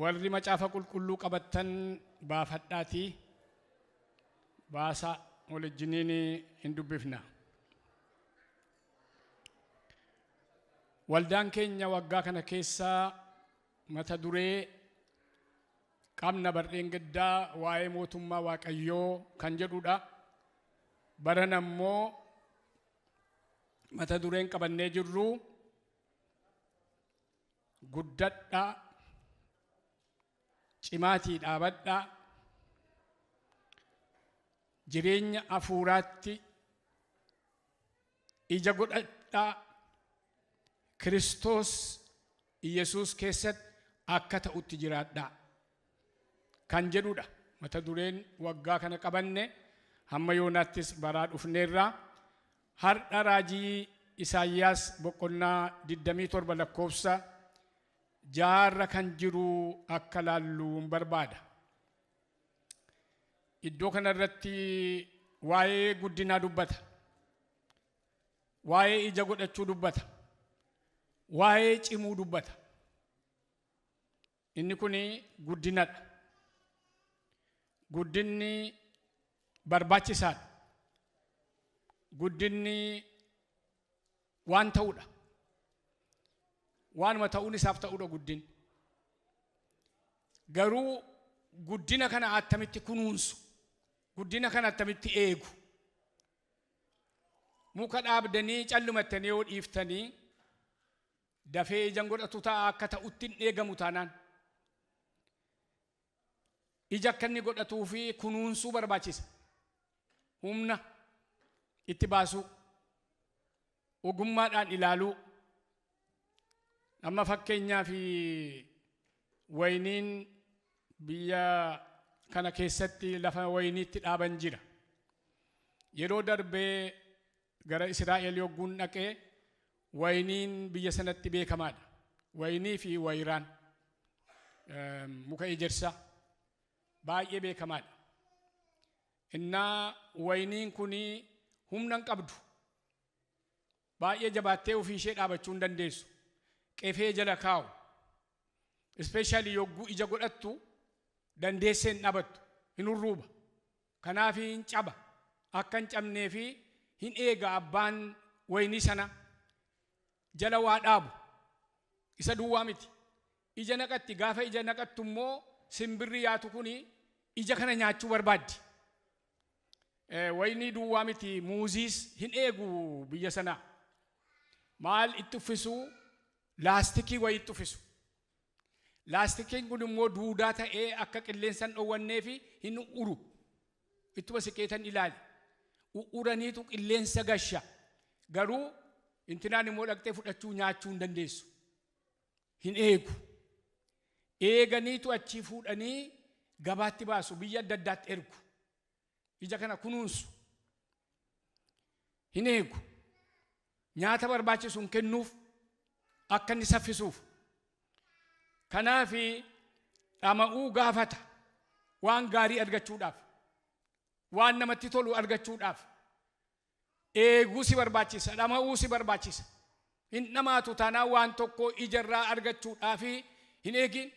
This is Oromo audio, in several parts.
Warri macaafa qulqulluu qabattan baafadhaatii baasaa waliijjiniin hin dubbifna. Waldaan keenya waggaa kana keessa mata duree qabna barreen gaddaa waa'ee mootummaa Waaqayyoo kan jedhudha. Baran ammoo mata dureen qabannee jirru guddadhaa, cimaatii dhaabadhaa, jireenya hafuuraatti ija godhadhaa, Kiristoos Iyesuus keessatti akka ta'utti jiraadhaa kan jedhudha. Mata dureen waggaa kana qabanne hamma yoonaattis baraa dhufneerra. Har'a raajii Isaayyaas boqonnaa 27 lakkoofsa 6 kan jiru akka laallu barbaada. Iddoo kanarratti waa'ee guddinaa dubbata. Waa'ee ija godhachuu dubbata. Waa'ee cimuu dubbata. Inni kun guddinadha. Guddinni barbaachisaadha. Guddinni waan ta'uudha. Waanuma ta'uun isaaf ta'uudha guddinni. Garuu guddina kana attamitti kunuunsu? Guddina kana attamitti eegu? Muka dhaabdanii callumattanii yoo dhiiftanii dafee ija godhatu ta'a akka ta'utti hin eegamu taanaan. Ija akka inni godhatuu fi kunuunsuu barbaachisa. Humna itti baasuu, ogummaadhaan ilaaluu. Amma fakkeenyaa fi wayiniin biyya kana keessatti lafa wayiniitti dhaaban jira. Yeroo darbee gara Israa'el yogguun dhaqee wayiniin biyya sanatti beekamaadha. Wayinii fi wayiraan muka ejersaa baay'ee beekamaadha. Innaa wayiniin kun humna hin qabdu. Baay'ee jabaattee ofii ishee dhaabachuu hin dandeessu. Qefee jala kaa'u. Ispeeshaalii yogguu ija godhattu dandeessee hin dhaabattu. Hin hurruuba. Kanaaf hin caba. Akka hin cabnee fi hin eega abbaan wayinii sana jala waa dhaabu. Isa duwwaa miti. Ija naqatti. Gaafa ija naqattu immoo simbirri yaatu kun ija kana nyaachuu barbaaddi. Wayinii duwwaa miti, muuziis hin eegu biyya sanaa. Maal itti uffisu? Laastikii wayii itti uffisu. Laastikiin kun immoo duudaa ta'ee akka qilleensa hin dhoowwannee fi hin uru. Ittuma siqeetan ilaali. Uraniitu qilleensa gasha. Garuu intinaan immoo dhaqxee fudhachuu nyaachuu hin dandeessu. Hin eegu. Eeganiitu achii fuudhanii gabaatti baasu, biyya adda addaatti ergu. Ija kana kunuunsu. Hin eegu. Nyaata barbaachisu hin kennuuf akka inni saffisuuf. Kanaaf dhama'uu gaafata. Waan gaarii argachuudhaaf. Waan namatti tolu argachuudhaaf. Eeguu si barbaachisa. Dhama'uu si barbaachisa. Hin dhamaatu taanaan waan tokko ijarraa argachuudhaaf hin eegin.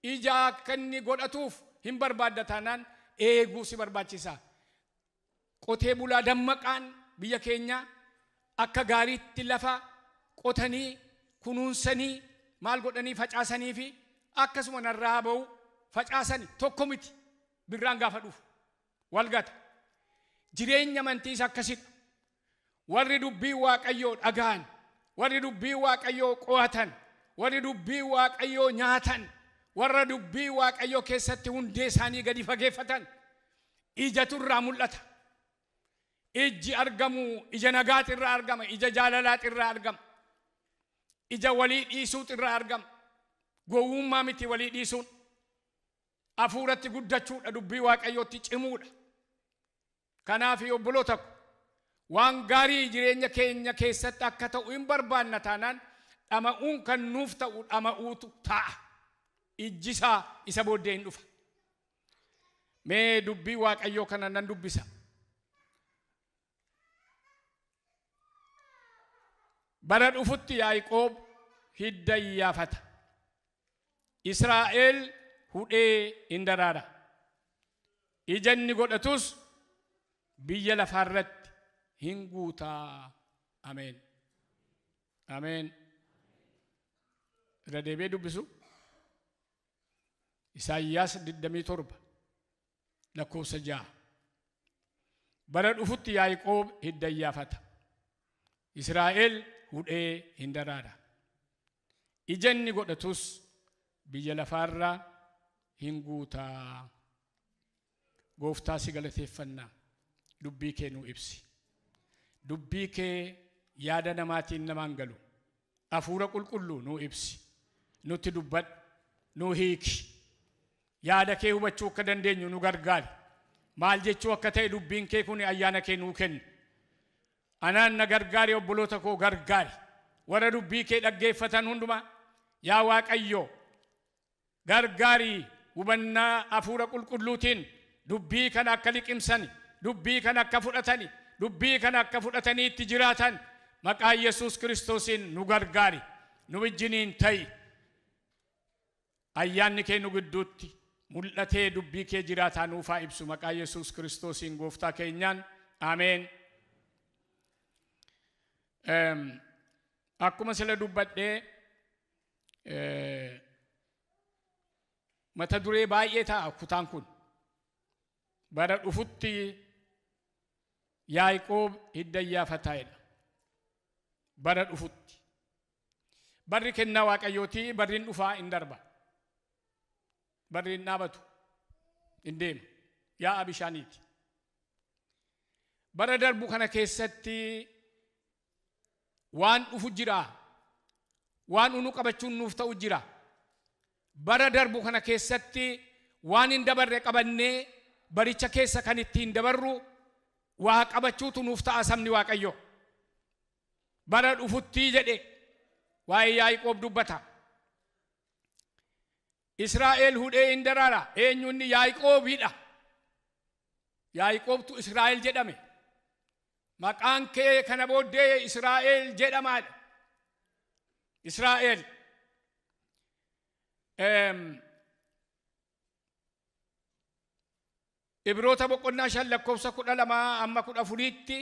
Ija akka inni godhatuuf hin barbaadda taanaan eeguu si barbaachisa. Qotee bulaa dammaqaan biyya keenya akka gaariitti lafa qotanii kunuunsanii maal godhanii facaasanii fi akkasuma narraa ba'u facaasanii tokko miti birraan gaafa dhufu wal gata. Jireenya amantiis akkasidha. Warri dubbii Waaqayyoo dhaga'an, warri dubbii Waaqayyoo qo'atan, warri dubbii Waaqayyoo nyaatan, warra dubbii Waaqayyoo keessatti hundee isaanii gadi fageeffatan ijatu irraa mul'ata. Ijji argamu ija nagaati irraa argama, ija jaalalaati irraa argama, ija walii dhiisuutu irraa argama. Gowwummaa miti walii dhiisuun. Hafuuratti guddachuudha, dubbii Waaqayyootti cimuudha. Kanaaf obboloota ko waan gaarii jireenya keenya keessatti akka ta'u hin barbaanna taanaan dhama'uun kan nuuf ta'u dhama'uutu ta'a. Ijji isaa isa booddee hin dhufa. Mee dubbii Waaqayyoo kana nan dubbisa. Bara dhufutti Yaaqoob hidda iyyaafata. Israa'el hudhee hin daraara. Ija inni godhatus biyya lafaarratti hin guutaa. Ameen. Ameen. Irra deebi'ee dubbisu. Isaayyaas 27 lakkoofsa 6. Bara dhufutti Yaaqoob hidda iyyaafata. Israa'el hudhee hin daraara. Ija inni godhatus biyya lafaarraa hin guutaa. Gooftaa si galateeffannaa. Dubbii kee nuu ibsi. Dubbii kee yaada namaatiin namaan galu. Hafuura qulqulluu nuu ibsi. Nutti dubbadhu. Nuu hiiki. Yaada kee hubachuu akka dandeenyu nu gargaari. Maal jechuu akka ta'e dubbiin kee kun ayyaana kee nuu kenni. Anaan na gargaari, obboloota koo gargaari. Warra dubbii kee dhaggeeffatan hundumaa yaa Waaqayyo gargaarii hubannaa hafuura qulqulluutiin dubbii kana akka liqimsani, dubbii kana akka fudhatani, dubbii kana akka fudhatanii itti jiraatan maqaa Yesuus Kiristoosiin nu gargaari. Nu wajjiniin ta'i. Ayyaanni kee nu gidduutti mul'atee dubbii kee jiraataa nuufaa ibsu maqaa Yesuus Kiristoosiin gooftaa keenyaan. Ameen. Akkuma sila dubbadhee mata duree baay'ee ta'a kutaan kun. Bara dhufutti Yaaqoob hidda iyyaafataa jedha. Bara dhufutti. Barri kennaa Waaqayyootii, barri hin dhufaa hin darba. Barri hin dhaabatu. Hin deema. Yaa'a bishaaniiti. Bara darbu kana keessatti waan dhufu jira. Waan unu qabachuun nuuf ta'u jira. Bara darbu kana keessatti waan hin dabarre qabannee baricha keessa kan ittiin dabarru waa qabachuutu nuuf ta'a sabni Waaqayyo. Bara dhufuttii jedhe waa'ee Yaaqoob dubbata. Israa'el hudhee hin daraara. Eenyu inni? Yaaqoobiidha. Yaaqoobtu Israa'el jedhame. Maqaan kee kana booddee Israa'el jedhamaadha. Israa'el. Ibroota boqonnaa 5 lakkoofsa 12 amma 14tti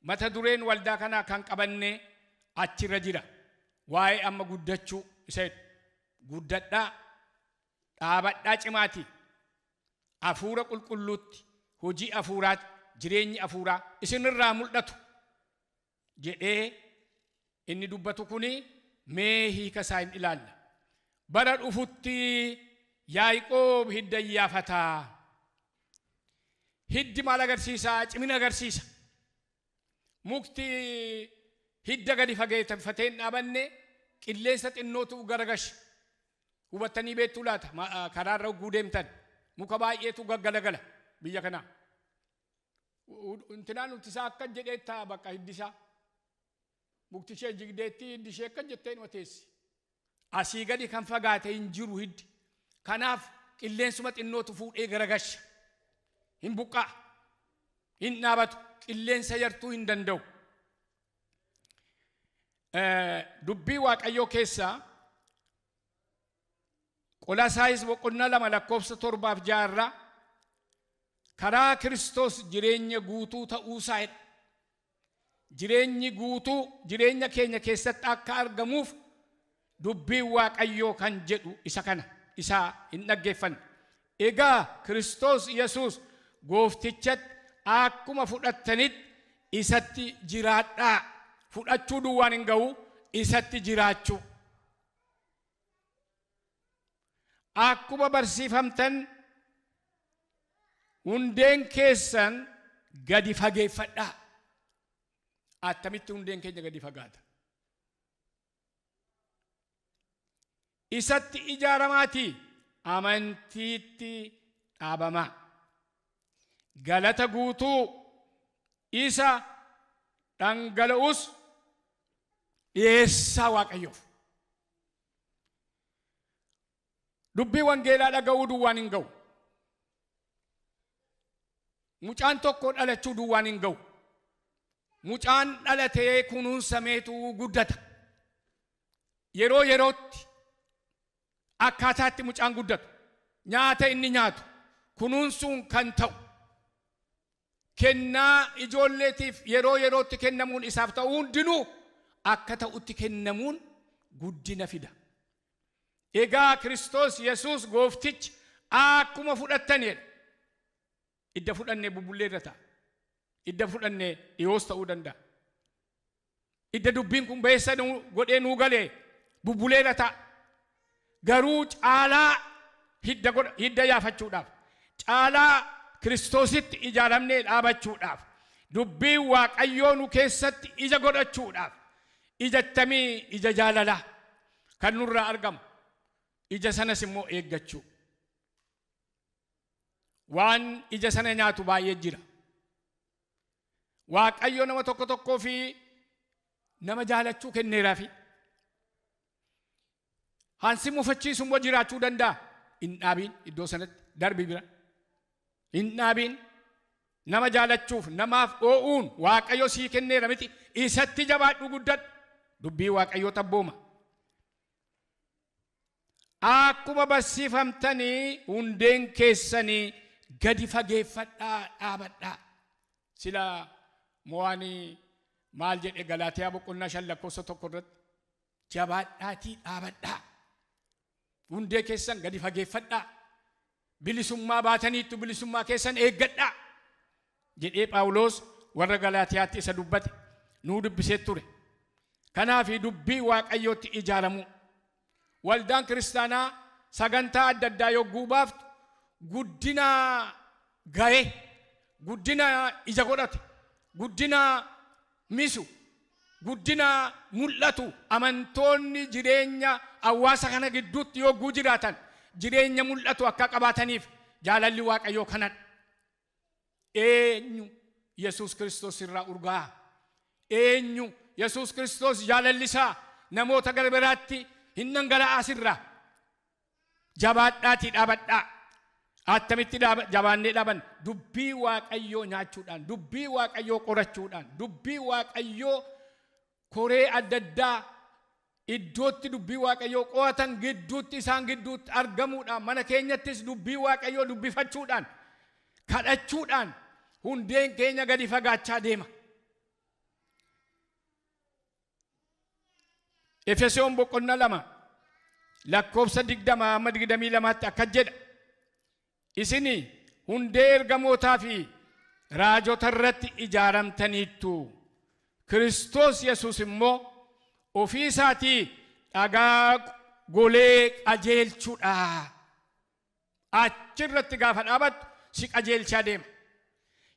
mata dureen waldaa kanaa kan qabanne achirra jira. Waa'ee amma guddachuu isa jedhu. Guddadhaa, dhaabadhaa cimaati. Hafuura qulqulluutti, hojii hafuuraatti, jireenyi hafuuraa isinirraa mul'atu jedhee inni dubbatu kuni mee hiika isaa hin ilaalla. Bara dhufutti Yaaqoob hidda iyyaafataa. Hiddi maal agarsiisa? Cimina agarsiisa. Mukti hidda gadi fageeffatee hin dhaabanne qilleensa xinnootu garagasha. Hubattanii beektuu laata? Karaarra hogguu deemtan muka baay'eetu gaggalagala biyya kanaa. Intinaan nuti isaa akka jedhee ta'a bakka hiddi isaa. Mukti ishee jigdeetti hiddi ishee akka jettee numa teessi. Asii gadi kan fagaate hin jiru hiddi. Kanaaf qilleensuma xinnootu fuudhee garagasha. Hin buqqa'a. Hin dhaabatu. Qilleensa yartuu hin danda'u. Dubbii Waaqayyoo keessaa Qolasaayis boqonnaa 2 lakkoofsa 7f 6rraa karaa Kiristoos jireenya guutuu ta'uusaa jedha. Jireenyi guutuu jireenya keenya keessatti akka argamuuf dubbiin Waaqayyoo kan jedhu isa kana isaa hin dhaggeeffanne. Egaa Kiristoos Yesuus gooftichatti akkuma fudhattanitti isatti jiraadhaa. Fudhachuu duwwaan hin ga'u, isatti jiraachuu. Akkuma barsiifamtan hundeen keessan gadi fageeffadhaa. Attamitti hundeen keenya gadi fagaata? Isatti ijaaramaatii amantiitti dhaabamaa. Galata guutuu isa dhangala'us dhiyeessaa Waaqayyoof. Dubbii wangeelaa dhaga'uu duwwaan hin ga'u. Mucaan tokko dhalachuu duwwaan hin ga'u. Mucaan dhalatee kunuunsameetu guddata. Yeroo yerootti Akkaataatti mucaan guddatu, nyaata inni nyaatu, kunuunsuun kan ta'u, kennaa ijoolleetiif yeroo yerootti kennamuun isaaf ta'u hundinuu akka ta'utti kennamuun guddina fida. Egaa Kiristoos Yesuus gooftichi akkuma fudhattanidha. Idda fudhannee bubbullee irra ta'a. Idda fudhannee dhiyoos ta'uu danda'a. Idda dubbiin kun beessa godhee nuu galee bubbulee irra ta'a. Garuu caalaa hidda yaafachuudhaaf, caalaa Kiristoositti ijaaramnee dhaabachuudhaaf, dubbiin Waaqayyoo nu keessatti ija godhachuudhaaf, ijattamii ija jaalalaa kan nurraa argamu, ija sanas immoo eeggachuu. Waan ija sana nyaatu baay'ee jira. Waaqayyo nama tokko tokkoo fi nama jaalachuu kenneeraafi. Hansi mufachiisu immoo jiraachuu danda'a. Hin dhaabiin iddoo sanatti darbi bira. Hin dhaabiin nama jaalachuuf namaaf oo'uun Waaqayyo sii kenneera miti. Isatti jabaadhu guddadhu. Dubbii Waaqayyoo tabbooma. Akkuma barsiifamtanii hundeen keessanii gadi fageeffadhaa dhaabadhaa. Sila mo'anii maal jedhe Galaatiyaa boqonnaa 5 lakkoofsa 1 irratti jabaadhaatii dhaabadhaa. Hundee keessan gadi fageeffadhaa. Bilisummaa baataniittu bilisummaa keessan eeggadhaa jedhee Phaawulos warra Galaatiyaatti isa dubbate nuu dubbisee ture. Kanaaf dubbii Waaqayyootti ijaaramuu. Waldaan kiristaanaa sagantaa adda addaa yogguu baaftu guddina ga'e, guddina ija godhate, guddina misu, guddina mul'atu amantoonni jireenya hawaasa kana gidduutti yogguu jiraatan jireenya mul'atu akka qabaataniif jaalalli Waaqayyoo kanadha. Eenyu Yesuus Kiristoos irraa urgaa'a? Eenyu Yesuus Kiristoos jaalalli isaa namoota gara biraatti hin dhangala'aa sirraa? Jabaadhaatii dhaabadhaa. Attamitti jabaannee dhaaban? Dubbii Waaqayyoo nyaachuudhaan, dubbii Waaqayyoo qorachuudhaan, dubbii Waaqayyoo koree adda addaa iddootti dubbii Waaqayyoo qo'atan gidduutti isaan gidduutti argamuudhaan, mana keenyattis dubbii Waaqayyoo dubbifachuudhaan, kadhachuudhaan hundeen keenya gadi fagaachaa deema. Efesoon boqonnaa 2 lakkoofsa 20 amma 22tti akkas jedha. Isin hundee ergamootaa fi raajota irratti ijaaramtaniittu. Kiristoos Yesuus immoo ofii isaatii dhagaa golee qajeelchuudha. Achirratti gaafa dhaabattu si qajeelchaa deema.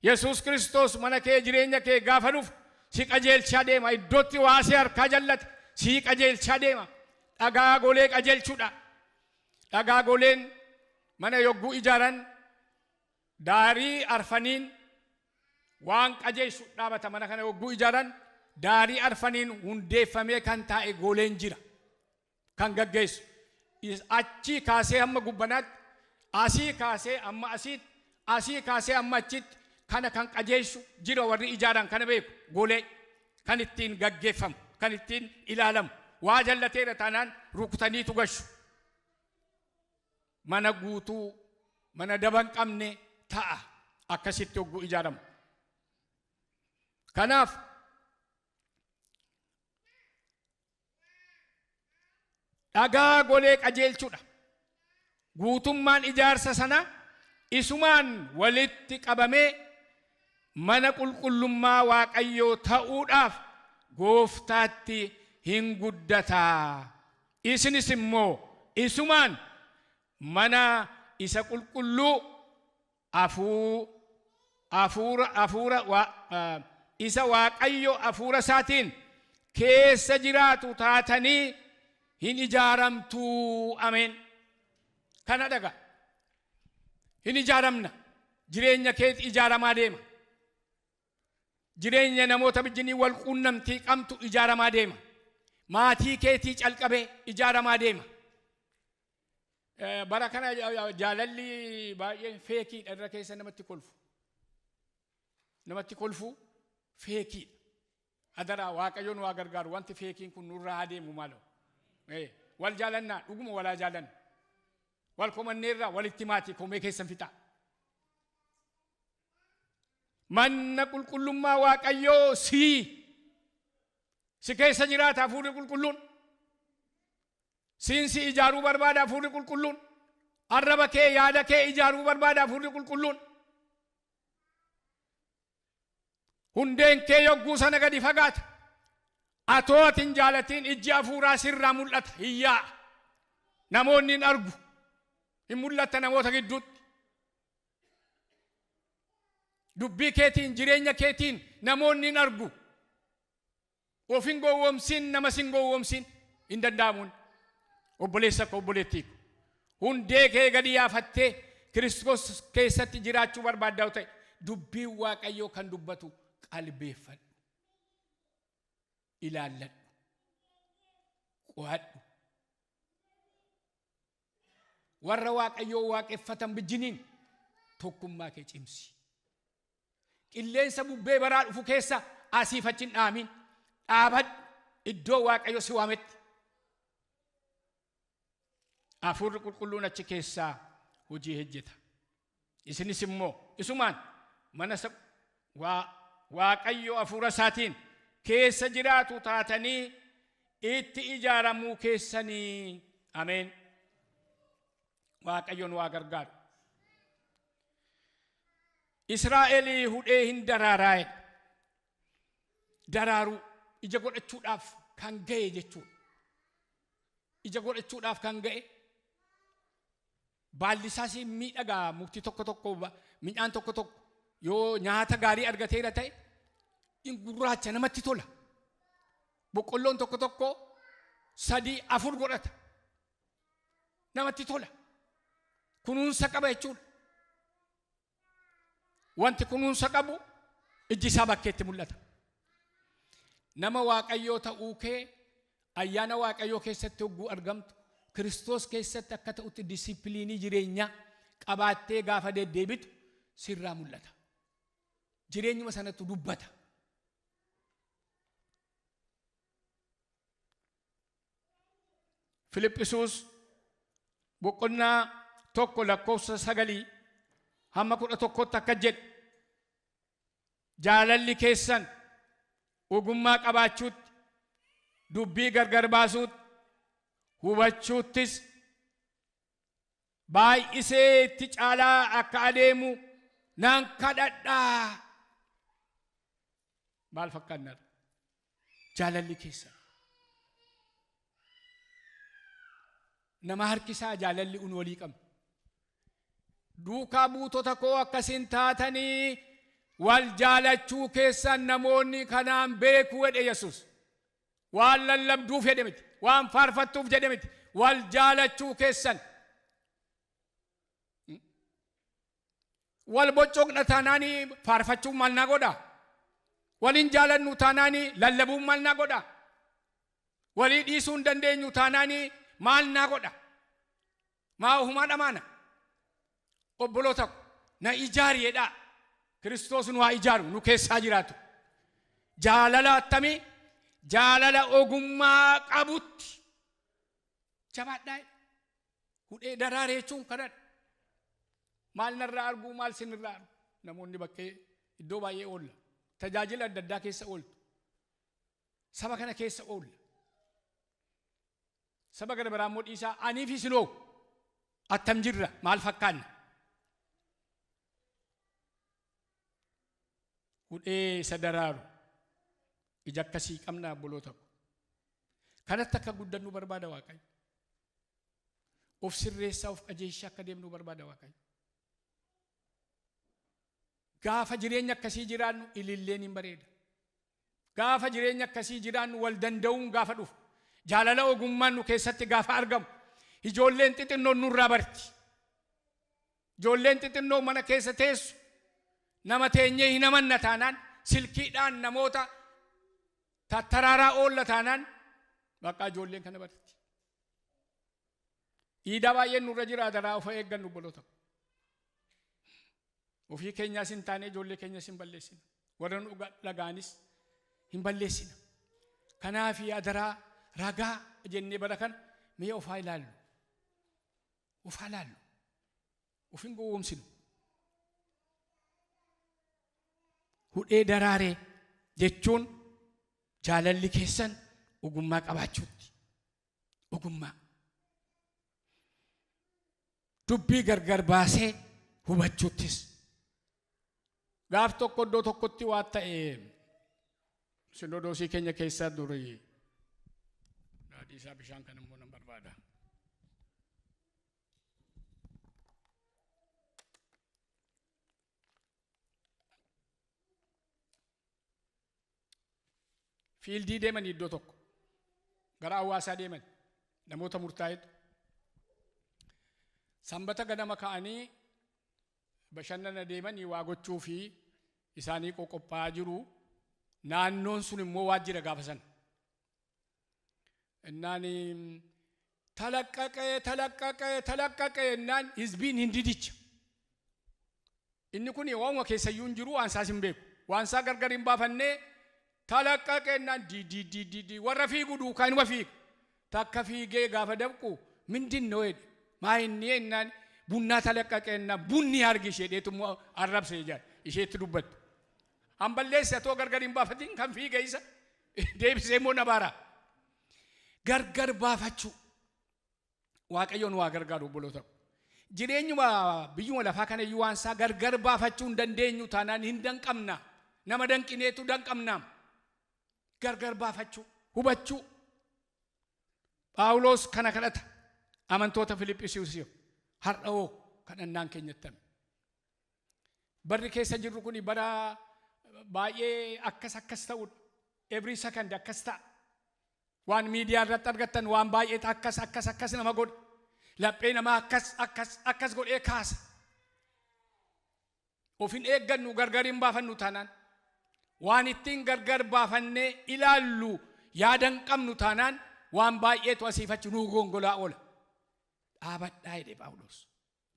Yesuus Kiristoos mana kee jireenya kee gaafa dhufu si qajeelchaa deema. Iddootti waa si harkaa jallate si qajeelchaa deema. Dhagaa golee qajeelchuudha. Dhagaa goleen mana yogguu ijaaran daarii arfaniin waan qajeelchu dhaabata. Mana kana yogguu ijaaran daarii arfaniin hundeeffamee kan taa'e goleen jira. Kan gaggeessu. Achii kaasee hamma gubbanaatti, asii kaasee amma asiitti, asii kaasee amma achitti kana kan qajeelchu jira. Warri ijaaran kana beeku. Golee kan ittiin gaggeeffamu, kan ittiin ilaalamu. Waa jallateera taanaan rukutaniitu gashu. Mana guutuu, mana daba hin qabne ta'a akkasitti yogguu ijaaramu. Kanaaf dhagaa golee qajeelchuudha. Guutummaan ijaarsa sana isumaan walitti qabamee mana qulqullummaa Waaqayyoo ta'uudhaaf gooftaatti hin guddataa. Isinis immoo isumaan mana isa qulqulluu afuura isa Waaqayyo afuura isaatiin keessa jiraatu taatanii hin ijaaramtuu. Ameen. Kana dhaga. Hin ijaaramna. Jireenya keeti ijaaramaa deema. Jireenya namoota wajjinii wal quunnamtii qabtu ijaaramaa deema. Maatii keetii calqabee ijaaramaa deema. Bara kana jaalalli baay'een feekiidha. Irra keessa namatti kolfu. Namatti kolfu feekiidha. Adaraa Waaqayyoon waa gargaaru wanti feekiin kun nurraa adeemu maaloo. Wal jaalannaa dhuguma walaa jaalanna. Wal komanneerraa walitti maatii komee keessan fixaa. Manna qulqullummaa Waaqayyoo sii si keessa jiraata hafuurri qulqulluun. Siin si ijaaruu barbaada hafuurri qulqulluun. Arraba kee yaada kee ijaaruu barbaada hafuurri qulqulluun. Hundeen kee yogguu sana gadi fagaata. Atoo ati hin jaalatiin ijji hafuuraa sirraa mul'ata hin yaa'a. Namoonni hin argu. Hin mul'atta namoota gidduutti. Dubbii keetiin jireenya keetiin namoonni hin argu. Of hin gowwoomsin namas hin gowwoomsin hin danda'amuun. Obboleessa koo obboleettii koo. Hundee kee gadi yaafattee Kiristoos keessatti jiraachuu barbaaddaa yoo ta'e dubbiin Waaqayyoo kan dubbatu qalbeeffadhu. Ilaalladhu. Qo'adhu. Warra Waaqayyoo waaqeffatan bijjiniin tokkummaa kee cimsi. Qilleensa bubbee baraa dhufu keessa asiif achi hin dhaamin. Dhaabadhu iddoo Waaqayyo si waametti. Hafuurri qulqulluun achi keessaa hojii hojjeta. Isinis immoo isumaan mana Waaqayyo hafuura isaatiin keessa jiraatu taatanii itti ijaaramuu keessanii. Ameen. Waaqayyo nu haa gargaaru. Israa'el hudhee hin daraaraa'e. Daraaruu ija godhachuudhaaf kan ga'e jechuudha. Ija godhachuudhaaf kan ga'e. Baalli isaas miidhagaa mukti tokko tokko midhaan tokko tokko yoo nyaata gaarii argateera ta'e in gurraacha namatti tola. Boqqolloon tokko tokko 3 4 godhata. Namatti tola. Kunuunsa qaba jechuudha. Wanti kunuunsa qabu ijji isaa bakkeetti mul'ata. Nama Waaqayyoo ta'uu kee ayyaana Waaqayyoo keessatti hogguu argamtu Kiristoos keessatti akka ta'utti disiipiliinii jireenyaa qabaattee gaafa deddeebitu sirraa mul'ata. Jireenyuma sanattu dubbata. Filiphisuus boqonnaa 1 lakkoofsa 9 hamma 11tti akka jedhu jaalalli keessan ogummaa qabaachuutti dubbii gargar baasuutti hubachuuttis baay'isee itti caalaa akka adeemu nan kadhadhaa. Maal fakkaannaa? Jaalalli keessan. Nama harkisaa jaalalli un walii qabna. Duukaa buutota koo akkasiin taatanii wal jaalachuu keessan namoonni kanaan beeku jedhe Yesuus. Waan lallabduuf jedhe miti. Waan faarfattuuf jedhe miti. Wal jaalachuu keessan. Wal boccoqna taanaanii faarfachuun maal naa godha? Waliin jaalannu taanaanii lallabuun maal naa godha? Walii dhiisuu hin dandeenyu taanaanii maal naa godha? Maa ofumaa dhamaana? Obboloota ko na ijaari jedhaa. Kiristoos nu haa ijaaru nu keessaa jiraatu. Jaalala attamii? Jaalala ogummaa qabutti. Jabaadhaa. Hudhee daraare jechuun kanadha. Maal narraa arguu maal sinirraa argu? Namoonni bakkee iddoo baay'ee oolla. Tajaajila adda addaa keessa ooltu. Saba kana keessa oolla. Saba gara biraa immoo dhiisaa aniif isinoo attam jirra maal fakkaanna? Hudhee isa daraaru ija akkasii qabna obboloota ko. Kanatti akka guddannu barbaada Waaqayyo. Of sirreessaa of qajeeshaa akka deemnu barbaada Waaqayyo. Gaafa jireenya akkasii jiraannu ililleen hin bareeda. Gaafa jireenya akkasii jiraannu wal danda'uun gaafa dhufu. Jaalala ogummaan nu keessatti gaafa argamu. Ijoolleen xixinnoon nurraa barti. Ijoolleen xixinnoo mana keessa teessu nama teenyee hin amanna taanaan silkiidhaan namoota tattaraaraa oolla taanaan bakka ijoolleen kana barti. Iidaa baay'een nurra jira adaraa of eeggannu obboloota. Ofii keenyaas hin taane ijoollee keenyas hin balleessina. Warra nu dhaga'anis hin balleessina. Kanaaf adaraa ragaa jennee bara kana mee ofaa ilaallu. Ofaa ilaallu. Of hin gowwoomsinu. Hudhee daraaree jechuun jaalalli keessan ogummaa qabaachuutti. Ogummaa. Dubbii gargar baasee hubachuuttis. Gaaf tokko iddoo tokkotti waa ta'e sinodoosii keenya keessaa durii daadhii isaa bishaan kan immoo nan barbaada. Fiildii deemanii iddoo tokko gara hawaasaa deeman namoota murtaa'etu sanbata ganama ka'anii bashannana deemanii waa gochuu fi isaanii qophaa'aa jiru. Naannoon sun immoo waajjira gaafa sana. Innaan talaqqaqee talaqqaqee talaqqaqee innaan hizbiin hin didicha. Inni kun waanuma keessayyuu hin jiru waan isaas hin beeku. Waan isaa gargar hin baafannee talaqqaqee innaan di warra fiigu duukaa inuma fiiga. Takka fiigee gaafa dabqu mindinnoo jedhe. Maa inni innaan bunnaa talaqqaqee innaan bunni argi ishee dheetu immoo arrabse jedha isheetti dubbattu. Hamballeessi atoo gargar hin baafatin kan fiige isa deebisee immoo na baara. Gargar baafachuu Waaqayyoon waa gargaaru obboloota. Jireenyuma biyyuma lafaa kana iyyuu waan isaa gargar baafachuu hin dandeenyu taanaan hin danqamna. Nama danqineetu danqamna. Gargar baafachuu hubachuu. Phaawulos kana kadhata amantoota Filiphisiiyusiif har'a hoo kadhannaan keenyattame. Barri keessa jirru kun bara baay'ee akkas akkas ta'udha. Every second akkas ta'a. Waan miidiyaa irratti argattan waan baay'eetu akkas akkas akkas nama godha. Laphee namaa akkas akkas akkas godhee kaasa. Of hin eeggannu gargar hin baafannu taanaan. Waan ittiin gargar baafannee ilaallu yaada hin qabnu taanaan waan baay'eetu asiif achi nuu gongolaa oola. Dhaabadhaa jedhe Phaawulos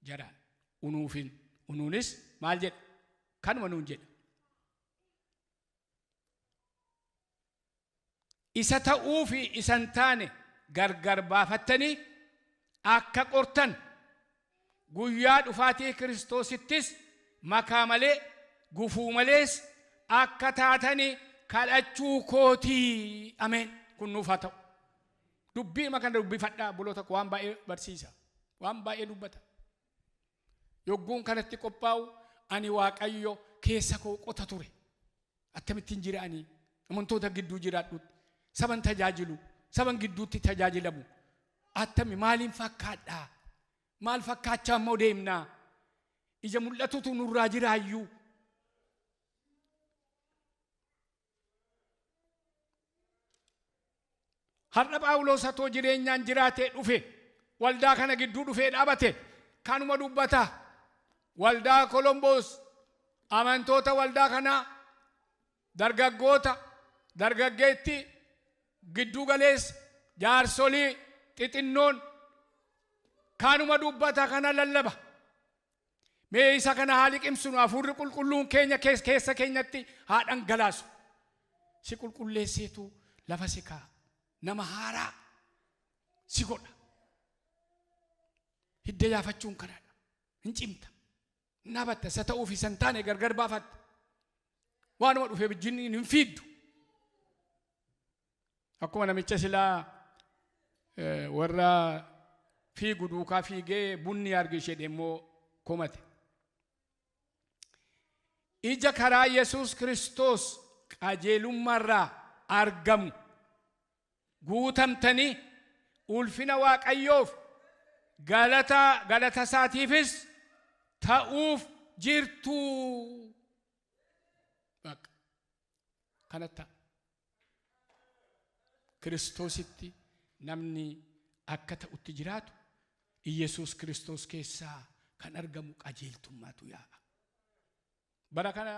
jaraan unuufin unuunis maal jedha kanuma nuun jedha. Isa ta'uu fi isa hin taane gargar baafattanii akka qortan guyyaa dhufaatii Kiristoosittis makaa malee gufuu malees akka taatanii kadhachuu kootii. Ameen. Kun nuuf haa ta'u. Dubbii kana dubbifadhaa obboloota koo waan baay'ee barsiisa. Waan baay'ee dubbata. Yogguun kanatti qophaa'u ani Waaqayyo keessa koo qota ture. Akkamittiin jira ani amantoota gidduu jiraadhutti saban tajaajilu saban gidduutti tajaajilamu attami maaliin fakkaadhaa maal fakkaachaa immoo deemnaa ija mul'atutu nurraa jiraayyuu. Har'a Phaawulos atoo jireenyaan jiraatee dhufe waldaa kana gidduu dhufee dhaabate kanuma dubbata. Waldaa Kolomboos amantoota waldaa kanaa dargaggoota dargaggeetti gidduu galeessa jaarsolii xixinnoon kanuma dubbata kana lallaba. Mee isa kana haa liqimsinu hafuurri qulqulluun keenya keessa keenyatti haa dhangalaasu. Si qulqulleesseetu lafa si kaa'a. Nama haaraa si godha. Hidda yaafachuun kanaadha. Hin cimta. Hin dhaabatta. Isa ta'uuf isa hin taane gargar baafatta. Waanuma dhufee wajjin hin fiiddu. Akkuma namicha silaa warra fiigu duukaa fiigee bunni arge ishee immoo komate. Ija karaa Yesuus Kiristoos qajeelummaarraa argamu guutamtanii ulfina Waaqayyoof galata isaatiifis ta'uuf jirtu. Bakka kanatti Kiristoositti namni akka ta'utti jiraatu Iyesuus Kiristoos keessaa kan argamu qajeeltummaatu yaa'a. Bara kana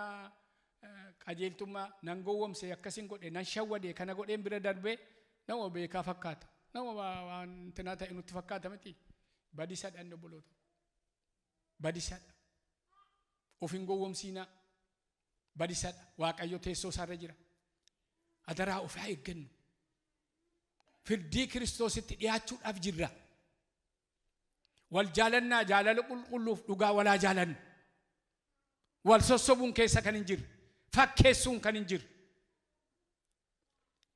qajeeltummaa nan gowwomse akkasin godhe nan shawwade kana godheen bira darbee nama beekaa fakkaata. Nama waan tinaa ta'e nutti fakkaata miti. Badisadha inni obboloota. Badisadha. Of hin gowwomsiinaa. Badisadha. Waaqayyo teessoo isaarra jira. Adaraa of haa eeggannu. Firdii Kiristoositti dhiyaachuudhaaf jirra. Wal jaalannaa jaalala qulqulluuf dhugaa walaa jaalannu. Wal sossobuun keessa kan hin jirre, fakkeessuun kan hin jirre.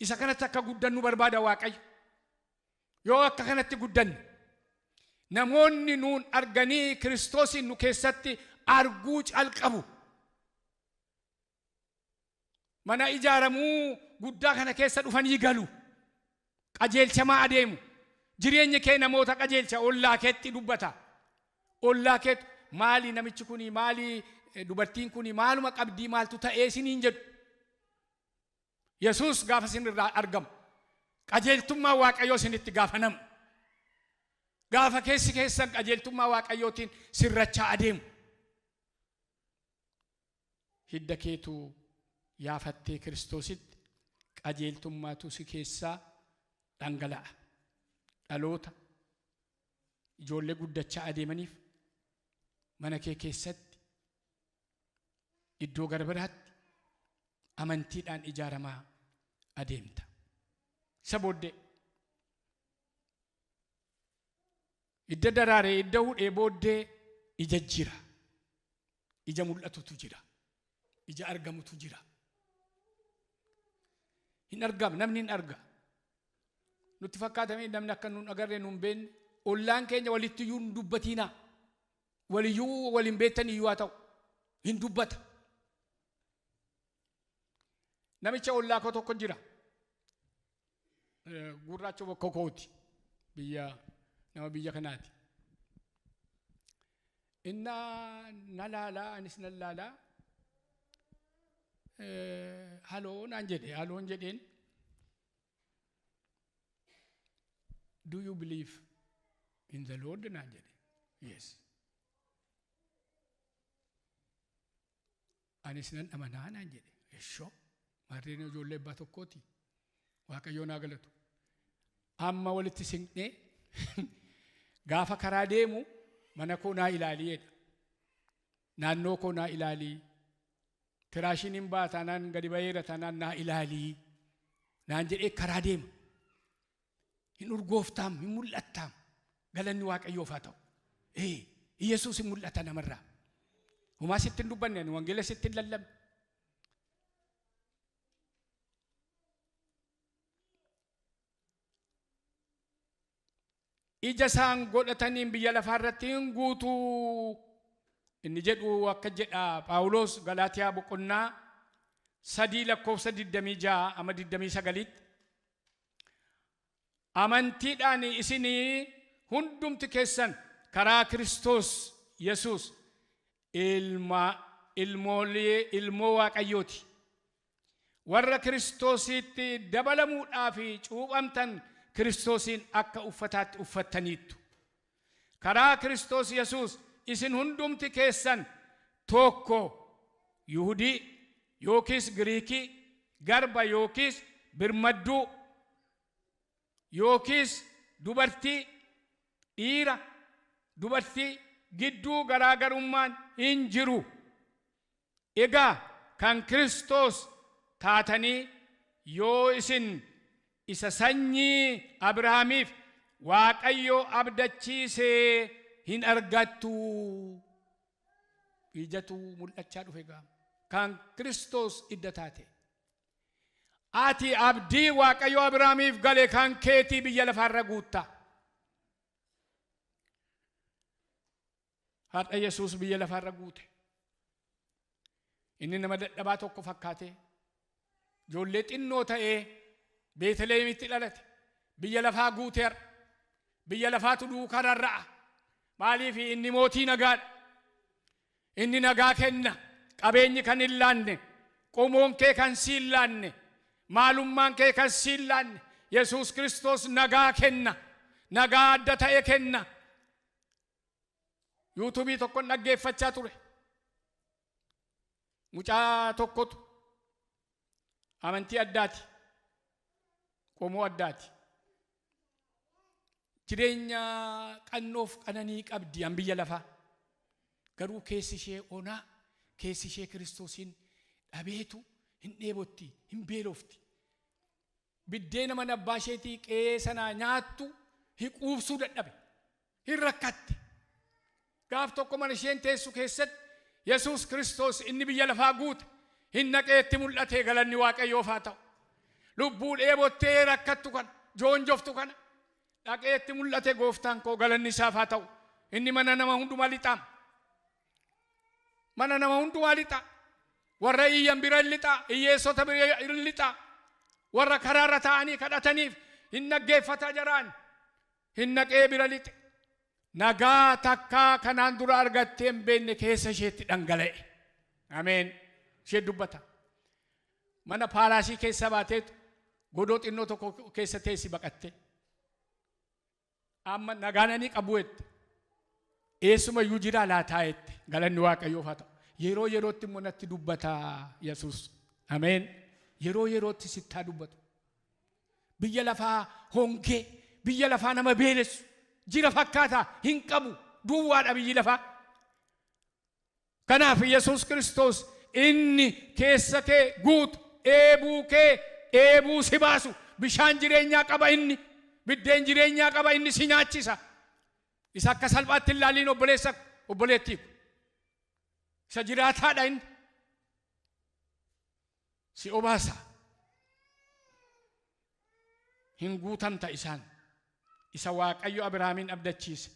Isa kanatti akka guddannu barbaada Waaqayyo. Yoo akka kanatti guddanne namoonni nuun arganii Kiristoosin nu keessatti arguu calqabu. Mana ijaaramuu guddaa kana keessa dhufanii galu. Qajeelchamaa adeemu. Jireenyi kee namoota qajeelcha, ollaa keetti dubbata. Ollaa keetti maali namichi kuni, maali dubartiin kuni, maaluma qabdii, maaltu ta'ee isiniin jedhu. Yesuus gaafa isin irraa argamu, qajeeltummaa Waaqayyoo isinitti gaafanamu. Gaafa keessi keessan qajeeltummaa Waaqayyootiin sirrachaa adeemu. Hidda keetu yaafattee Kiristoositti qajeeltummaatu si keessaa dhangala'a. Dhaloota ijoollee guddachaa adeemaniif mana kee keessatti iddoo gara biraatti amantiidhaan ijaaramaa adeemta. Isa booddee hidda daraaree hidda hudhee booddee ija jira. Ija mul'atutu jira. Ija argamutu jira. Hin argama, namni hin arga. Nutti fakkaatamee namni akka nuun agarree nuun beekne, ollaan keenya walitti iyyuu hin dubbatiinaa. Waliyyuu waliin beektan iyyuu haa ta'u. Hin dubbata. Namicha ollaa koo tokko jira. Gurraacha bakka kooti. Biyya nama biyya kanaati. Inna na laalaa, anis na laalaa. Haloo naan jedhe, haloon jedheen. Do you believe in the Lord naan jedhe. Yes. Anis nan amanaa naan jedhe. Eshoo. Maarreen ijoollee abbaa tokkooti. Waaqayyoo naa galatu. Amma walitti siqnee gaafa karaa deemu mana koo naa ilaalii jedha. Naannoo koo naa ilaalii. Tiraashiin hin baa taanaan gadi baheera taanaan naa ilaalii. Naan jedhee karaa deema. Hin urgooftaam, hin mul'attaam. Galanni Waaqayyoof haa ta'u. Yesuus hin mul'ata namarraa. Homaa sitti hin dubbanne, ani wangeela sitti hin lallabne. Ija isaan godhataniin biyya lafaa irratti hin guutuu. Inni jedhu akka jedha Phaawulos Galaatiyaa boqonnaa 3 lakkoofsa 26 amma 29tti. Amantiidhaan isinii hundumti keessan karaa Kiristoos Yesuus ilma ilmoolee ilmoo Waaqayyooti. Warra Kiristoositti dabalamuudhaaf cuuphamtan Kiristoosiin akka uffataatti uffattaniittu. Karaa Kiristoos Yesuus isin hundumti keessan tokko, Yihudii yookiis Giriikii, garba yookiis birmadduu yookiis dubartii, dhiira, dubartii gidduu garaagarummaan hin jiru. Egaa kan Kiristoos taatanii yoo isin isa sanyii Abrahaamiif Waaqayyo abdachiise hin argattu. Ijatu mul'achaa dhufe gaa. Kan Kiristoos idda taate. Ati abdii Waaqayyo Abrahaamiif gale kan keetii biyya lafaarra guutta. Har'a Yesuus biyya lafaarra guute. Inni nama dadhabaa tokko fakkaatee ijoollee xinnoo ta'ee Beetleemitti dhalate. Biyya lafaa guute har'a. Biyya lafaatu duukaa rarra'a. Maaliif inni mootii nagaadha. Inni nagaa kenna. Qabeenyi kan hin laanne, qomoon kee kan si hin laanne, maalummaan kee kan si hin laanne, Yesuus Kiristoos nagaa kenna. Nagaa adda ta'e kenna. Yuutuubii tokkon dhaggeeffachaa ture. Mucaa tokkotu amantii addaati. Qomoo addaati. Jireenya qannoof qananii qabdi an biyya lafaa. Garuu keessi ishee onaa, keessi ishee Kiristoosiin dhabeetu hin dheebotti, hin beelofti. Biddeena mana abbaa isheetii qe'ee sanaa nyaattu hin quubsuu dadhabe. Hin rakkatte. Gaaf tokko mana isheen teessu keessatti Yesuus Kiristoos inni biyya lafaa guute hin naqeetti mul'ate galanni Waaqayyoof haa ta'u. Lubbuu dheebottee rakkattu kana joonjoftu kana dhaqeetti mul'ate gooftaan koo galanni isaaf haa ta'u. Inni mana nama hundumaa lixaa. Mana nama hundumaa lixaa. Warra iyyan bira lixaa, hiyyeessota bira lixaa. Warra karaarra taa'anii kadhataniif hin dhaggeeffata jaraan. Hin naqee bira lixe. Nagaa takkaa kanaan dura argattee hin beekne keessa isheetti dhangala'e. Ameen. Ishee dubbata. Mana paalaasii keessa baateetu godoo xinnoo tokko keessa teessi baqatte. Amma nagaan ani qabu jette. Eessumayyuu jira laataa jette. Galanni Waaqayyoof haa ta'u. Yeroo yerootti immoo natti dubbata Yesuus. Ameen. Yeroo yerootti sittaa dubbatu. Biyya lafaa hongee, biyya lafaa nama beelessu, jira fakkaata hin qabu, duwwaadha biyyi lafaa. Kanaaf Yesuus Kiristoos inni keessa kee guutu, dheebuu kee dheebuu si baasu, bishaan jireenyaa qaba inni, biddeen jireenyaa qaba inni si nyaachisa. Isa akka salphaatti hin ilaaliin obboleessa obboleettii ko. Isa jiraataadha inni. Si obaasa. Hin guutamta isaan. Isa Waaqayyo Abrahaamiin abdachiise.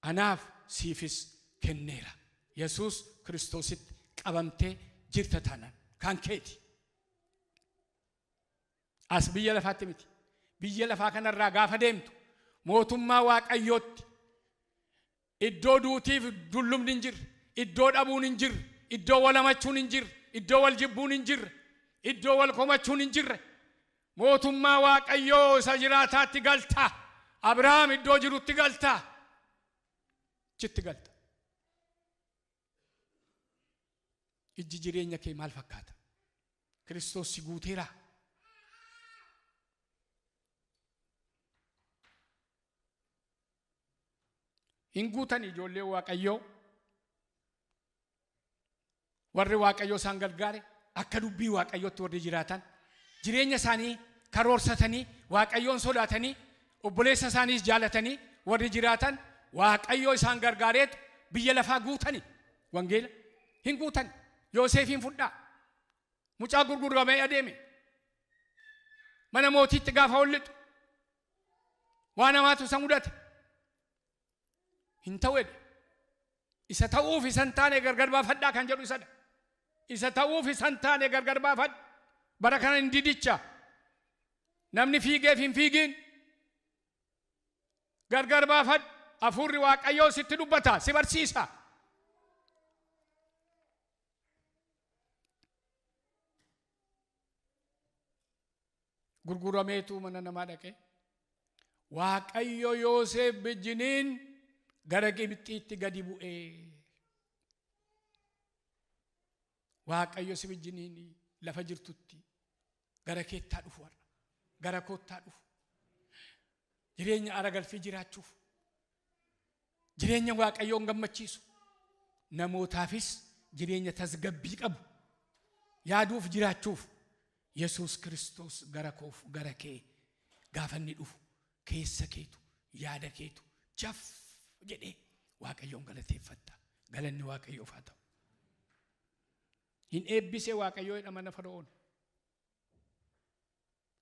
Anaaf siifis kenneera. Yesuus Kiristoositti qabamtee jirta taanaan kan keeti. As biyya lafaatti miti. Biyya lafaa kanarraa gaafa deemtu mootummaa Waaqayyootti iddoo duutiif dullumni hin jirre, iddoo dhabuun hin jirre, iddoo wal hamachuun hin jirre, iddoo wal jibbuun hin jirre, iddoo wal komachuun hin jirre, mootummaa Waaqayyoo isa jiraataatti galta. Abrahaam iddoo jirutti galta. Achitti galta. Ijji jireenya kee maal fakkaata? Kiristoos si guuteeraa? Hin guutan ijoollee Waaqayyoo. Warri Waaqayyoo isaan gargaare akka dubbii Waaqayyootti warri jiraatan jireenya isaanii karoorsatanii Waaqayyoon sodaatanii obboleessa isaaniis jaalatanii warri jiraatan Waaqayyoo isaan gargaareetu biyya lafaa guutani. Wangeela hin guutan. Yooseefiin fudhaa. Mucaa gurguramee adeeme. Mana mootiitti gaafa ol lixu waan hamaatu isa mudate. Hin ta'u jedhe. Isa ta'uuf isa hin taane gargar baafadhaa kan jedhu isadha. Isa ta'uuf isa hin taane gargar baafadhu. Bara kana hin didicha. Namni fiigeef hin fiigiin. Gargar baafadhu. Hafuurri Waaqayyoo sitti dubbata, si barsiisa. Gurgurameetu mana namaa dhaqee. Waaqayyo Yoosef bijjiniin gara Gibxiitti gadi bu'ee. Waaqayyo si bijjiniin lafa jirtutti gara keettaa dhufu har'a. Gara koottaa dhufu. Jireenya aragalfii jiraachuuf. Jireenya Waaqayyoon gammachiisu. Namootaafis jireenya tasgabbii qabu. Yaaduuf jiraachuuf Yesuus Kiristoos gara koof gara kee gaafa inni dhufu keessa keetu yaada keetu jaf jedhee Waaqayyoon galateeffatta. Galanni Waaqayyoof haa ta'u. Hin eebbisee Waaqayyoo jedha mana Fara'oon.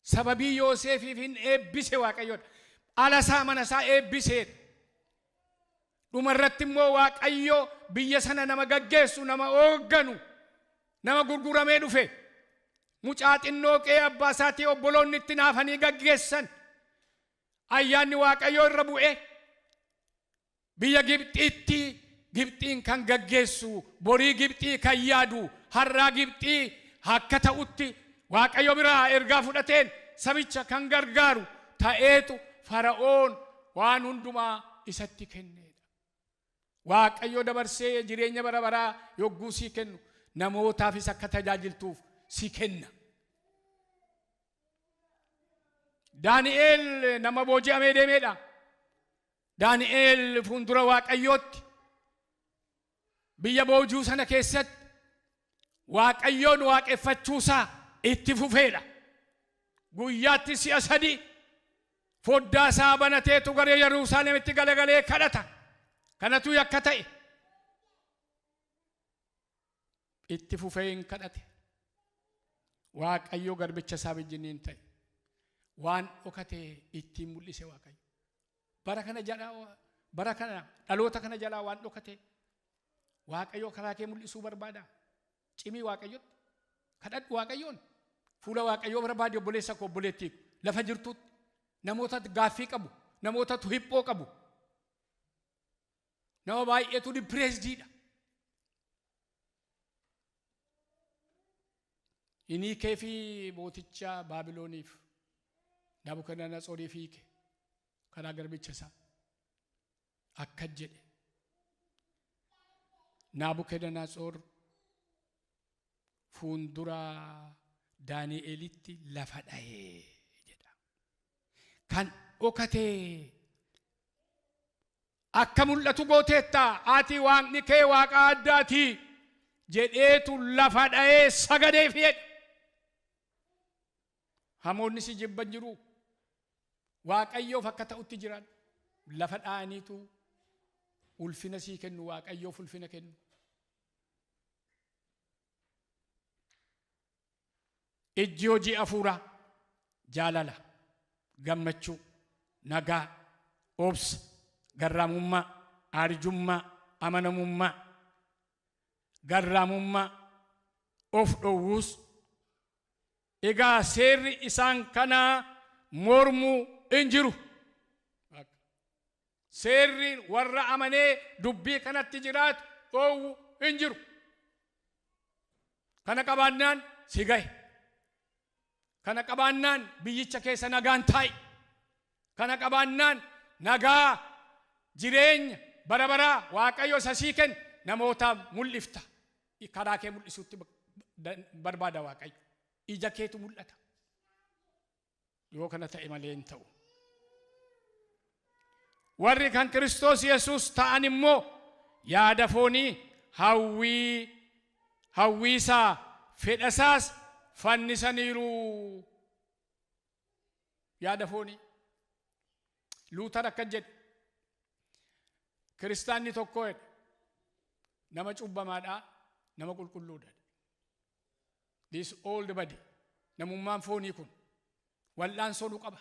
Sababii Yoosefiif hin eebbise Waaqayyoodha. Ala isaa mana isaa eebbiseedha. Dhuma irratti immoo Waaqayyo biyya sana nama gaggeessu, nama hoogganu, nama gurguramee dhufe. Mucaa xinnoo qe'ee abbaa isaatii obboloonni itti naafanii gaggeessan. Ayyaanni Waaqayyoo irra bu'ee biyya Gibxiitti Gibxiin kan gaggeessu, borii Gibxii kan yaadu, har'aa Gibxii akka ta'utti Waaqayyo biraa ergaa fudhateen sabicha kan gargaaru ta'eetu Fara'oon waan hundumaa isatti kenneedha. Waaqayyo dabarsee jireenya bara baraa yogguu sii kennu namootaafis akka tajaajiltuuf si kenna. Daani'eel nama booji'amee deemeedha. Daani'eel fuuldura Waaqayyootti biyya boojuu sana keessatti Waaqayyoon waaqeffachuusaa itti fufeedha. Guyyaatti si'a 3 foddaa isaa banateetu gara Yerusaalemitti galagalee kadhata. Kanatu yakka ta'e. Itti fufee hin kadhate. Waaqayyo garbicha isaa wajjiniin ta'e. Waan dhokate ittiin mul'ise Waaqayyo. Bara kana jalaa, bara kana dhaloota kana jalaa waan dhokate Waaqayyo karaa kee mul'isuu barbaada. Cimii Waaqayyotti. Kadhadhu Waaqayyoon. Fuula Waaqayyoo barbaadi obboleessa koo obboleettii lafa jirtutti. Namootatu gaaffii qabu. Namootatu hiphoo qabu. Nama baay'eetu dipireesdiidha. Inni kee fi mooticha Baabilooniif Nabukadnezariif hiike karaa garbicha isaa akka jedhe. Nabukadnezar fuuldura Daani'elitti lafa dha'ee jedha. Kan dhokatee akka mul'atu gooteetta, ati waaqni kee waaqa addaati jedheetu lafa dha'ee sagadeef jedhe. Hamoonni si jibban jiru. Waaqayyoof akka ta'utti jiran lafa dha'aniitu ulfina sii kennu, Waaqayyoof ulfina kennu. Ijji hojii hafuuraa jaalala, gammachuu, nagaa, obsa, garraamummaa, arjummaa, amanamummaa, garraamummaa, of dhowwuus. Egaa seerri isaan kanaa mormuu hin jiru. Seerri warra amanee dubbii kanatti jiraatu dhoowwu hin jiru. Kana qabaannaan si gahe. Kana qabaannaan biyyicha keessa nagaan taa'i. Kana qabaannaan nagaa jireenya bara baraa Waaqayyo isa sii kennu namootaaf mul'ifta. Karaa kee mul'isuutti barbaada Waaqayyo. Ija keetu mul'ata. Yoo kana ta'e malee hin ta'u. Warri kan Kiristoos Yesuus ta'an immoo yaada foonii hawwiisaa fedhasaas fannisaniiru. Yaada foonii. Luutar akka jedhe, kiristaanni tokko jedhe nama cubbamaadhaa, nama qulqulluudha. This old body, namummaan foonii kun wal'aansoo nu qaba.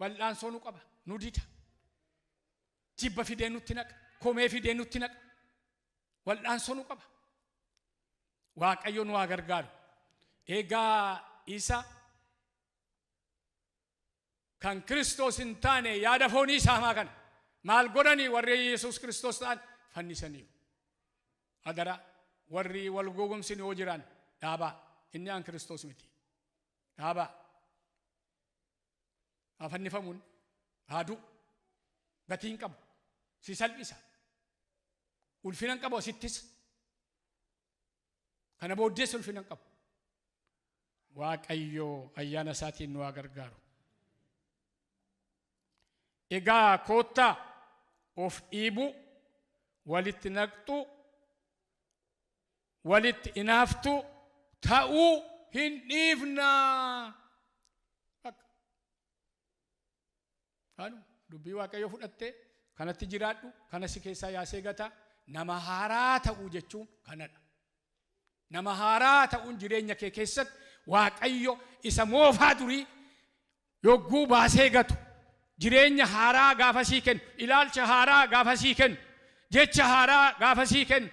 Wal'aansoo nu qaba, nu dida. Jibba fidee nutti naqa, komee fidee nutti naqa. Wal'aansoo nu qaba. Waaqayyo nu haa gargaaru. Egaa isa kan Kiristoos hin taane yaada foonii isaa hamaa kana maal godhanii warri Yesuus Kiristoos ta'an fannisaniiru. Adara warri wal gowwomsin yoo jiran dhaabaa, inni aan Kiristoos miti. Dhaabaa. Haa fannifamuun, haa du'u. Gatii hin qabu. Si salphisa. Ulfina hin qabu asittis. Kana booddees ulfina hin qabu. Waaqayyo ayyaana isaatiin nu haa gargaaru. Egaa koottaa of dhiibuu, walitti naqxuu, walitti inaaftuu ta'uu hin dhiifnaa. Anu dubbii Waaqayyo fudhattee kanatti jiraadhu, kana si keessaa yaasee gata. Nama haaraa ta'uu jechuun kanadha. Nama haaraa ta'uun jireenya kee keessatti Waaqayyo isa moofaa durii yogguu baasee gatu, jireenya haaraa gaafa sii kennu, ilaalcha haaraa gaafa sii kennu, jecha haaraa gaafa sii kennu,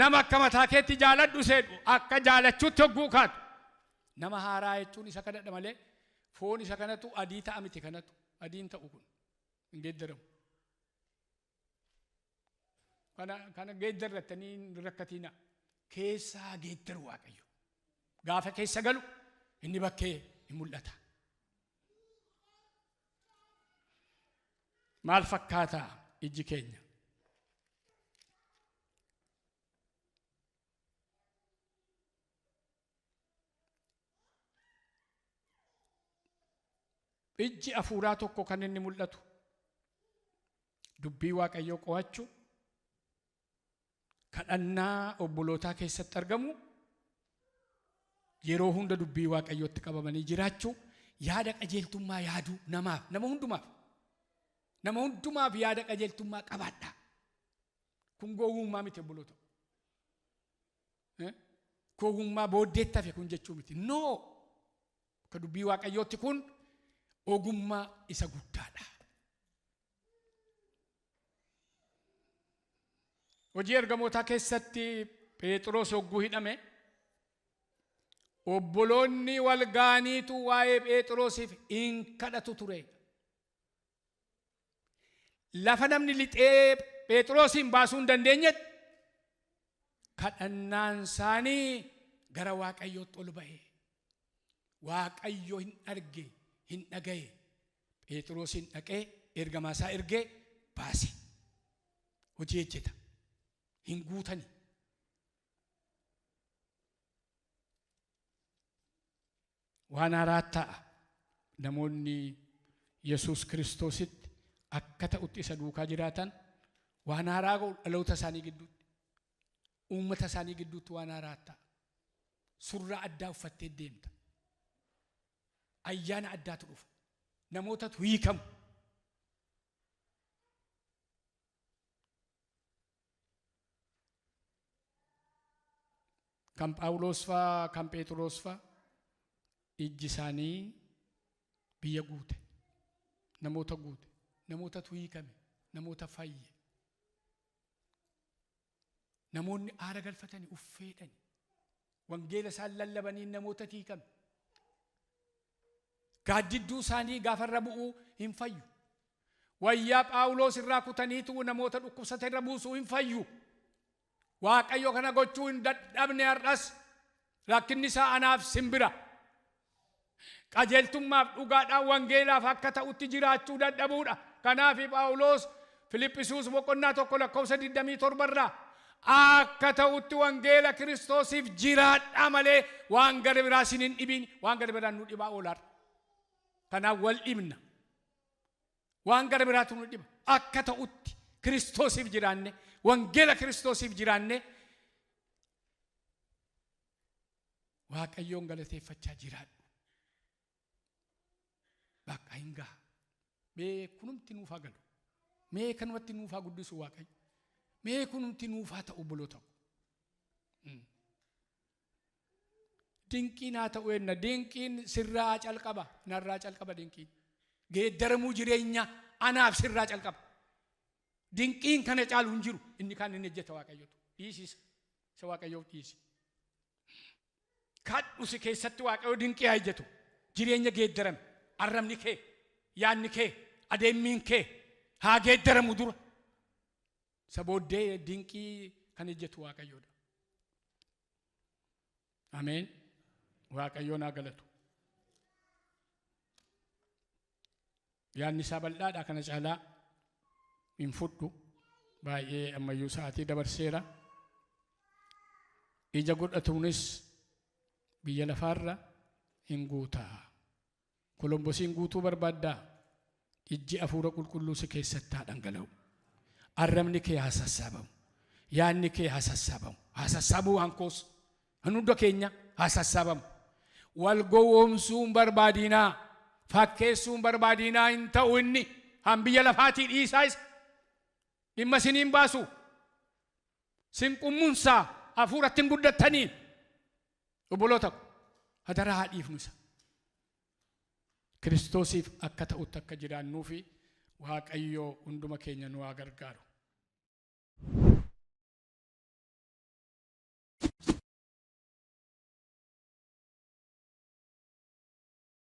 nama akka mataa keetti jaaladhu seedhu akka jaalachuutti hogguu kaatu. Nama haaraa jechuun isa kanadha malee foon isa kanatu adii ta'a miti, kanatu adiin ta'u kun hin geeddaramu. Kana geeddarrattanii hin rakkatiina. Keessaa geeddaru Waaqayyo. Gaafa keessa galu inni bakkee hin mul'ata. Maal fakkaata ijji keenya? Ijji hafuuraa tokko kan inni mul'atu dubbii Waaqayyoo qo'achuu, kadhannaa obbolootaa keessatti argamu, yeroo hunda dubbii Waaqayyootti qabamanii jiraachuu, yaada qajeeltummaa yaaduu namaaf, nama hundumaaf. Nama hundumaaf yaada qajeeltummaa qabaadhaa. Kun gowwummaa miti obboloota. Gowwummaa booddeetti hafe kun jechuu miti. No! Akka dubbii Waaqayyootti kun ogummaa isa guddaadha. Hojii ergamootaa keessatti Phexros hogguu hidhame obboloonni wal ga'aniitu waa'ee Phexrosiif hin kadhatu ture. Lafa namni lixee Phexrosiin baasuu hin dandeenyetti kadhannaan isaanii gara Waaqayyootti ol ba'e. Waaqayyo hin arge, hin dhaga'e. Phexrosiin dhaqee ergamaa isaa ergee baase. Hojii hojjeta. Hin guutani. Waan haaraa ta'a. Namoonni Yesuus Kiristoositti akka ta'utti isa duukaa jiraatan waan haaraa godhu dhaloota isaanii gidduutti, uummata isaanii gidduutti waan haaraa ta'a. Surraa addaa uffattee deemta. Ayyaana addaatu dhufa. Namootatu hiikamu. Kan Phaawulos faa, kan Phexros faa ijji isaanii biyya guute. Namoota guute. Namootatu hiikame. Namoota fayye. Namoonni aara galfatanii uffeedhani. Wangeela isaan lallabanii namoota hiikame. Gaaddidduu isaanii gaafa irra bu'uu hin fayyu. Wayyaa Phaawulos irraa kutaniitu namoota dhukkubsatan irra buusuu hin fayyu. Waaqayyo kana gochuu hin dadhabne har'as rakkinni isaa anaaf simbira. Qajeeltummaaf dhugaadhaan wangeelaaf akka ta'utti jiraachuu dadhabuudha. Kanaaf Phaawulos Filiphisuus boqonnaa 1 lakkoofsa 27 irraa akka ta'utti wangeela Kiristoosiif jiraadhaa malee waan gara biraa isin hin dhibiin, waan gara biraan nu dhibaa oolaadha. Kanaaf wal dhibna. Waan gara biraatu nu dhiba. Akka ta'utti Kiristoosiif jiraanne, wangeela Kiristoosiif jiraanne Waaqayyoon galateeffachaa jiraadhu. Bakka hin gaha. Mee kunumti nuuf haa galu. Mee kanumatti nuuf haa guddisu Waaqayyo. Mee kunumti nuuf haa ta'u obboloota ko. Dinqiin haa ta'u enna. Dinqiin sirraa calqaba. Narraa calqaba dinqiin. Geeddaramuu jireenya anaaf sirraa calqaba. Dinqiin kana caalu hin jiru. Inni kaan inni hojjeta Waaqayyotu. Dhiisisa. Isa Waaqayyoof dhiisi. Kadhu si keessatti Waaqayyo dinqii haa hojjetu. Jireenya geeddarame. Arrabni kee, yaadni kee, adeemmiin kee haa geeddaramu dura. Isa booddee dinqii kan hojjetu Waaqayyoodha. Ameen. Waaqayyoon haa galatu. Yaadni isaa bal'aadha kana caalaa hin fudhu. Baay'ee ammayyuu sa'aatii dabarseera. Ija godhatuunis biyya lafaarra hin guutaa. Kolombosiin guutuu barbaaddaa? Ijji hafuura qulqulluu si keessatti haa dhangala'u. Arrabni kee haa sassaabamu. Yaadni kee haa sassaabamu. Haa sassaabuu hankoos. Hunda keenya haa sassaabamu. Wal gowwoomsuu hin barbaadinaa. Fakkeessuu hin barbaadinaa hin ta'u inni. Han biyya lafaatii dhiisaa isa. Dhimma isiniin baasu. Sin qummunsaa hafuuratti hin guddattanii. Obboloota ko hadaraa haa dhiifnu isa. Kiristoosiif akka ta'utti akka jiraannuufi Waaqayyo hunduma keenya nu haa gargaaru.